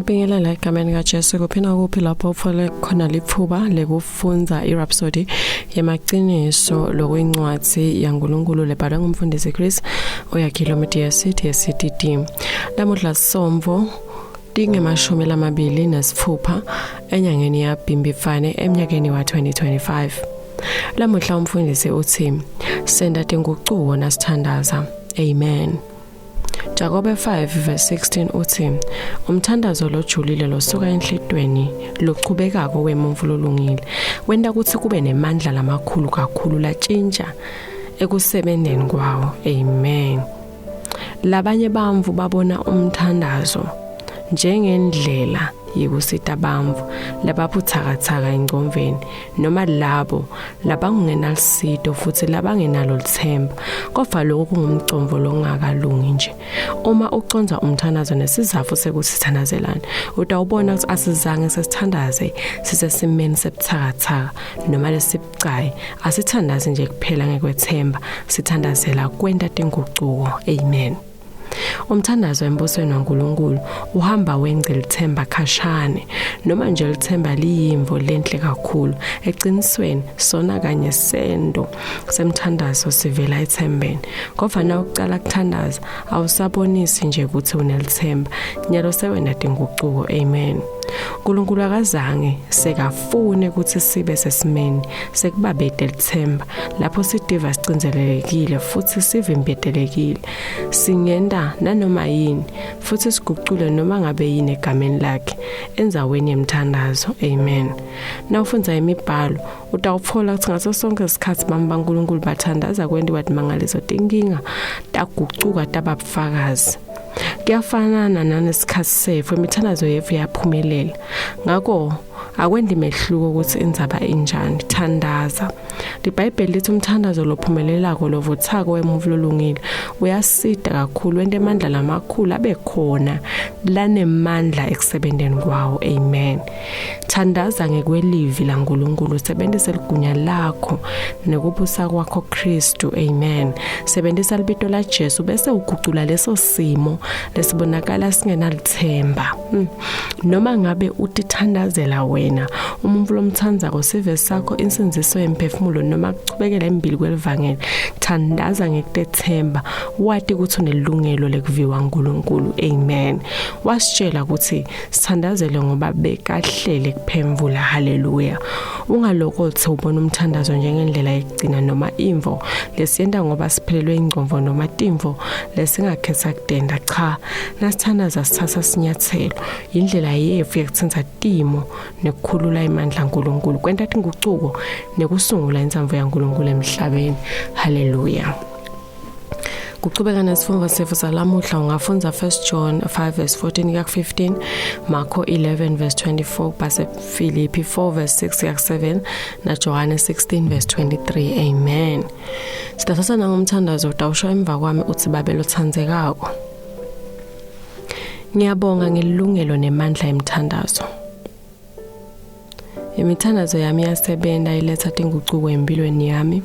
Ngiyakubingelela egameni kaJesu kuphi nakuphi lapho uthole khona litfuba lekufundza iRhapsody yemaciniso lokuyincwadzi yaNkulunkulu lebhalwe ngumfundisi Chris Oyakhilo Mtiyesi TSCTD. Lamuhla somvo tinge-26 enyangeni yaBhimbifane eminyakeni wa-2025. Lamuhla umfundisi uthi senda tingucuko nasithandaza. Amen. Jakobe 5 verse 16 uthi umthandazo lojulile losuka enhlitweni lochubekako wemuntfu lolungile wenta kutsi kube nemandla lamakhulu kakhulu latshintsha ekusebenteni kwawo. Amen. Labanye bantfu babona umthandazo njengendlela yekusita bantfu lababutsakatsaka engcondvweni noma labo labangenalusito futhi labangenalo litsemba, kodvwa lokhu kungumcondvo longakalungi nje. Uma ucondza umthandazo nesizatfu sekusithandazelana, utawubona kutsi asizange sesithandaze sisesimeni sebutsakatsaka noma lesibucayi. Asithandazi nje kuphela ngekwethemba, sithandazela kwenta tingucuko. Amen. Umthandazo embusweni waNkulunkulu uhamba wengce lithemba khashane, noma nje lithemba liyimvo lenhle kakhulu. Eqinisweni sona kanye sento semthandazo sivela ethembeni. Kodwa na ucala kuthandaza awusabonisi nje ukuthi unelithemba, nyalo sewena tingucuko. Amen. uNkulunkulu akazange sekafune ukuthi sibe sesimeni sekubabede lithemba lapho sidiva sicindzelekile futhi sivimbetelekile. Singenta nanoma yini futhi sigucule noma ngabe yini egameni lakhe endzaweni yemthandazo. Amen. Nawufundza imibhalo utawutfola kutsi ngaso sonke isikhatsi bantfu baNkulunkulu bathandaza kwentiwa timangaliso, tinkinga tagucuka taba bufakazi. Kuyafanana nanesikhatsi setfu, imithandazo yetfu iyaphumelela. Ngako akwendi mehluko ukuthi indzaba injani, thandaza. LiBhayibheli lithi umthandazo lophumelelako lovuthako wemuntfu lolungile uyasita kakhulu, wente emandla lamakhulu abe khona lanemandla ekusebenteni kwawo. Amen. Thandaza ngekwelivi laNkulunkulu, sebentise ligunya lakho nekubusa kwakho Kristu. Amen. Sebentisa libito laJesu bese ugucula leso simo lesibonakala singenalithemba. Noma ngabe utithandazela wena, umuntu lomthandzako, sive sakho, insindziso yemphefumulo noma kuchubekela embili kwelivangeli, thandaza ngekutethemba, wati kutsi unelungelo lekuviwa nguNkulunkulu. Amen. Wasitshela kutsi sithandazele ngoba bekahlele kuphendvula. Haleluya. Ungalokotsi ubona umthandazo njengendlela yekugcina noma imvo lesiyenta ngoba siphelelwe ingcondvo noma timvo lesingakhetha kutenta. Cha, nasithandaza sithatha sinyatselo, indlela yetfu yekutsintsa timo nekukhulula emandla aNkulunkulu, kwenta tingucuko nekusungula intsandvo yaNkulunkulu emhlabeni. Haleluya. Kuchubeka nesifundvo setfu salamuhla ungafundza 1 John 5 verse 14 kuya ku-15, Marko 11 verse 24, base Filipi 4 verse 6 kuya ku-7 na Johane 16 verse 23. Amen. Sitathatha nangomthandazo utawusho emva kwami uthi Babe lotsandzekako, ngiyabonga ngelilungelo nemandla emthandazo. Imithandazo yami iyasebenza, iletha tingucuko empilweni yami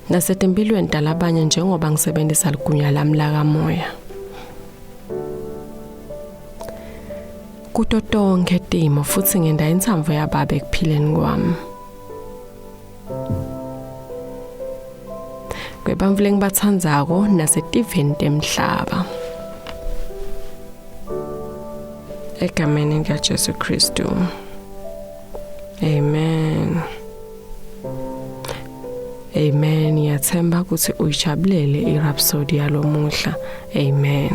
nasetimpilweni talabanye njengoba ngisebenzisa ligunya lami lakamoya. Kuto tonkhe timo futhi ngenda intsandvo yaBabe ekuphileni kwami. Kwebantfu lengibatsandzako nasetiveni temhlaba. Egameni likaJesu Kristu. Amen. Amen. Ngiyathemba ukuthi uyijabulele iRhapsody yalomuhla. Amen.